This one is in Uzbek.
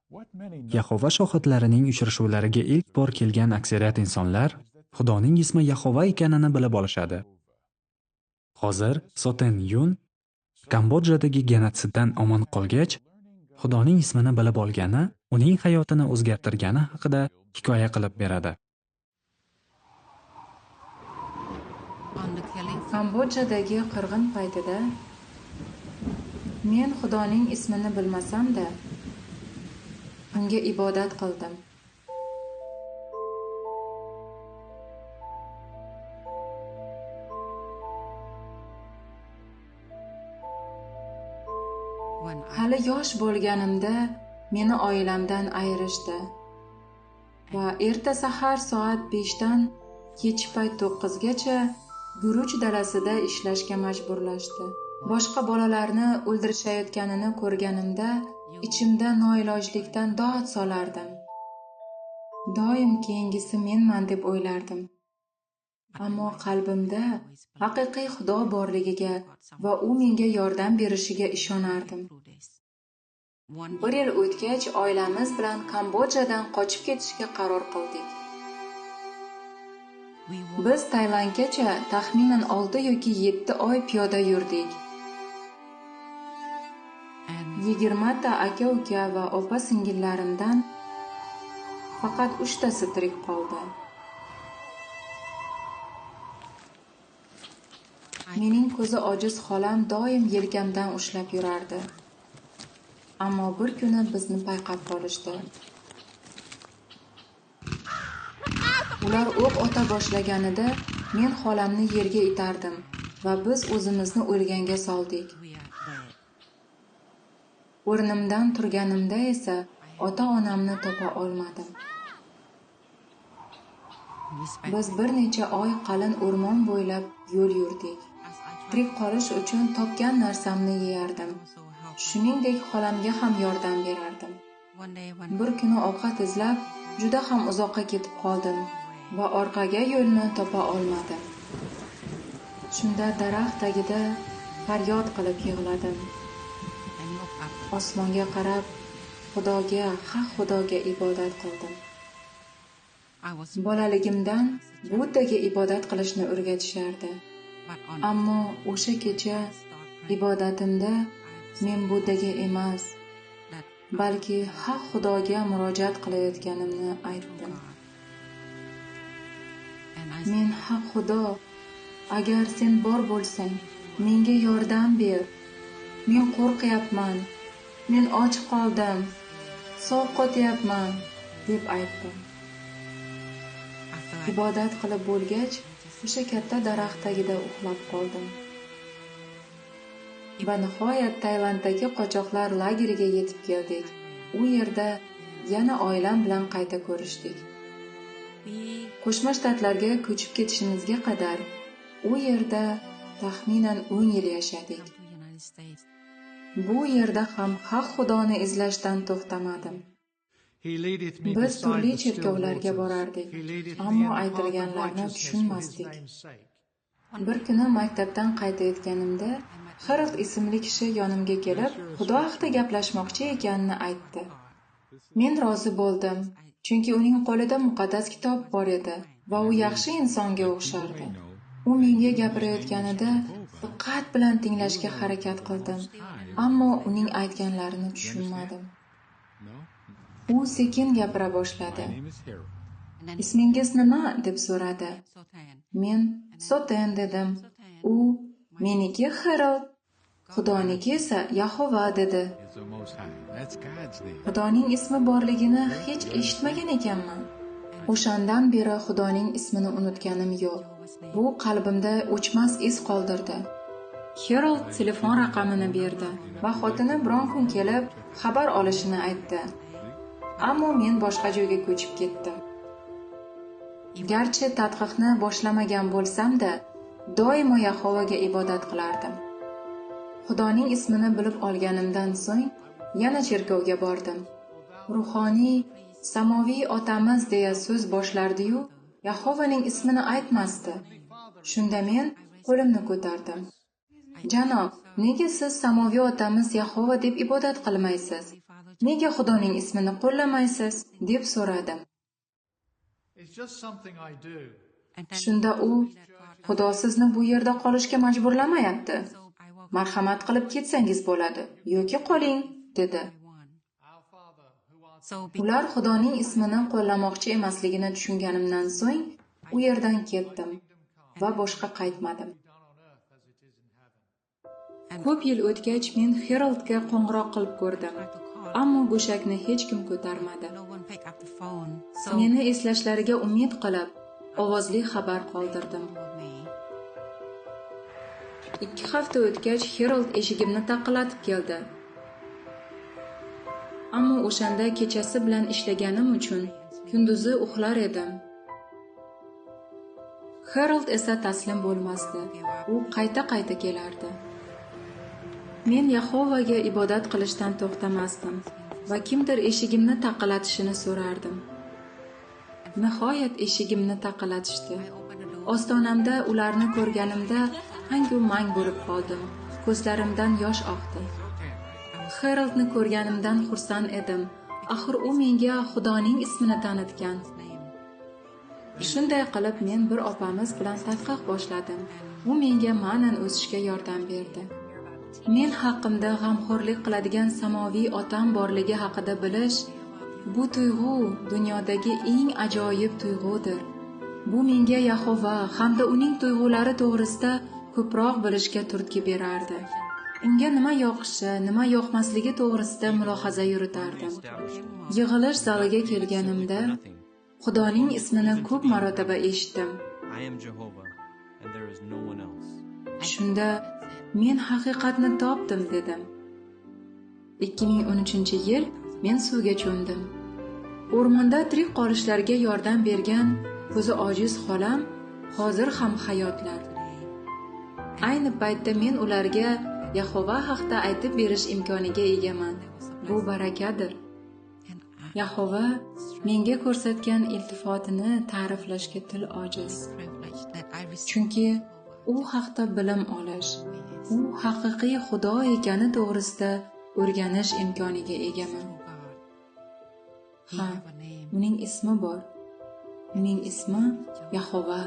Yahova shohidlarining uchrashuvlariga ilk bor kelgan aksariyat insonlar Xudoning ismi Yahova ekanini bilib olishadi. Hozir Soten Yun Kambodjadagi genotsiddan omon qolgach, Xudoning ismini bilib olgani, uning hayotini o'zgartirgani haqida hikoya qilib beradi. Kambodjadagi qirg'in paytida men Xudoning ismini bilmasam-da, unga ibodat qildim. Hali yosh bo'lganimda meni oilamdan ayirishdi va erta sahar soat 5 dan kechki payt 9 gacha guruch dalasida ishlashga majburlashdi. Boshqa bolalarni o'ldirishayotganini ko'rganimda ichimda noilojlikdan dod solardim. Doim keyingisi menman deb o'ylardim. Ammo qalbimda haqiqiy Xudo borligiga va u menga yordam berishiga ishonardim. Bir yil o'tgach, oilamiz bilan Kambodjadan qochib ketishga qaror qildik. Biz Tailandgacha taxminan 6 yoki 7 oy piyoda yurdik. 20 ta aka-uka va opa-singillarimdan faqat 3 tasi tirik qoldi. Mening ko'zi ojiz xolam doim yelkamdan ushlab yurardi. Ammo bir kuni bizni payqab qolishdi. Ular o'q ota boshlaganida men xolamni yerga itardim va biz o'zimizni o'lganga soldik. O'rnimdan turganimda esa ota-onamni topa olmadim. Biz bir necha oy qalin o'rmon bo'ylab yo'l yurdik. Tirik qolish uchun topgan narsamni yeyardim. Shuningdek, xolamga ham yordam berardim. Bir kuni ovqat izlab juda ham uzoqqa ketib qoldim va orqaga yo'lni topa olmadim. Shunda daraxt tagida faryod qilib yig'ladim. Osmonga qarab, Xudoga, haq Xudoga ibodat qildim. Bolaligimdan Buddaga ibodat qilishni o'rgatishardi. Ammo o'sha kecha ibodatimda men Buddaga emas, balki haq Xudoga murojaat qilayotganimni aytdim. Men haq Xudo, agar sen bor bo'lsang, menga yordam ber. Men qo'rqyapman. Men och qoldim. Sovqotyapman, deb aytdim. Ibodat qilib bo'lgach, o'sha katta daraxt tagida uxlab qoldim. Va nihoyat Tailanddagi qochoqlar lageriga yetib keldik. U yerda yana oilam bilan qayta ko'rishdik. Qo'shma Shtatlarga ko'chib ketishimizga qadar u yerda taxminan 10 yil yashadik. Bu yerda ham haq Xudoni izlashdan to'xtamadim. Biz turli cherkovlarga borardik, ammo aytilganlarni tushunmasdik. Bir kuni maktabdan qaytayotganimda Harold ismli kishi yonimga kelib, Xudo haqida gaplashmoqchi ekanini aytdi. Men rozi bo'ldim, chunki uning qo'lida muqaddas kitob bor edi va u yaxshi insonga o'xshardi. U menga gapirayotganida diqqat bilan tinglashga harakat qildim, ammo uning aytganlarini tushunmadim. U sekin gapira boshladi. Ismingiz nima? Deb so'radi. Men Soten dedim. U meniki Harold, Xudoniki esa Yahova dedi. Xudoning ismi borligini hech eshitmagan ekanman. O'shandan beri Xudoning ismini unutganim yo'q. Bu qalbimda o'chmas iz qoldirdi. Harold telefon raqamini berdi va xotini biron kun kelib xabar olishini aytdi. Ammo men boshqa joyga ko'chib ketdim. Garchi tadqiqni boshlamagan bo'lsam-da, doimo Yahovaga ibodat qilardim. Xudoning ismini bilib olganimdan so'ng yana cherkovga bordim. Ruhoniy samoviy otamiz deya so'z boshlardi-yu, Yahovaning ismini aytmasdi. Shunda men qo'limni ko'tardim. Janob, nega siz samoviy otamiz Yahova deb ibodat qilmaysiz? Nega Xudoning ismini qo'llamaysiz, deb so'radim. Shunda u, Xudo sizni bu yerda qolishga majburlamayapti. Marhamat qilib ketsangiz bo'ladi yoki qoling, dedi. Ular Xudoning ismini qo'llamoqchi emasligini tushunganimdan so'ng u yerdan ketdim va boshqa qaytmadim. Ko'p yil o'tgach men Heroldga qo'ng'iroq qilib ko'rdim, ammo go'shakni hech kim ko'tarmadi. Meni eslashlariga umid qilib, ovozli xabar qoldirdim. 2 hafta o'tgach Herold eshigimni taqillatib keldi. Ammo o'shanda kechasi bilan ishlaganim uchun kunduzi uxlar edim. Herold esa taslim bo'lmasdi. U qayta-qayta kelardi. Men Yahovaga ibodat qilishdan to'xtamasdim va kimdir eshigimni taqillatishini so'rardim. Nihoyat eshigimni taqillatishdi. Ostonamda ularni ko'rganimda hangu mang bo'lib qoldim. Ko'zlarimdan yosh oqdi. Heroldni ko'rganimdan xursand edim. Axir u menga Xudoning ismini tanitgan. Shunday qilib men bir opamiz bilan tadqiq boshladim. U menga ma'nan o'sishga yordam berdi. Men haqimda g'amxo'rlik qiladigan samoviy otam borligi haqida bilish, bu tuyg'u dunyodagi eng ajoyib tuyg'udir. Bu menga Yahova hamda uning tuyg'ulari to'g'risida ko'proq bilishga turtki berardi. Unga nima yoqishi, nima yoqmasligi to'g'risida mulohaza yuritardim. Yig'ilish zaliga kelganimda Xudoning ismini ko'p marotaba eshitdim. Shunda men haqiqatni topdim dedim. 2013-yil men suvga cho'mdim. O'rmonda tirik qolishlariga yordam bergan ko'zi ojiz xolam hozir ham hayotlar. Ayni paytda men ularga Yahova haqida aytib berish imkoniga egaman. Bu barakadir. Yahova menga ko'rsatgan iltifotini ta'riflashga til ojiz. Chunki u haqda bilim olish, u haqiqiy Xudo ekani to'g'risida o'rganish imkoniga egaman. Ha, uning ismi bor. Uning ismi Yahova.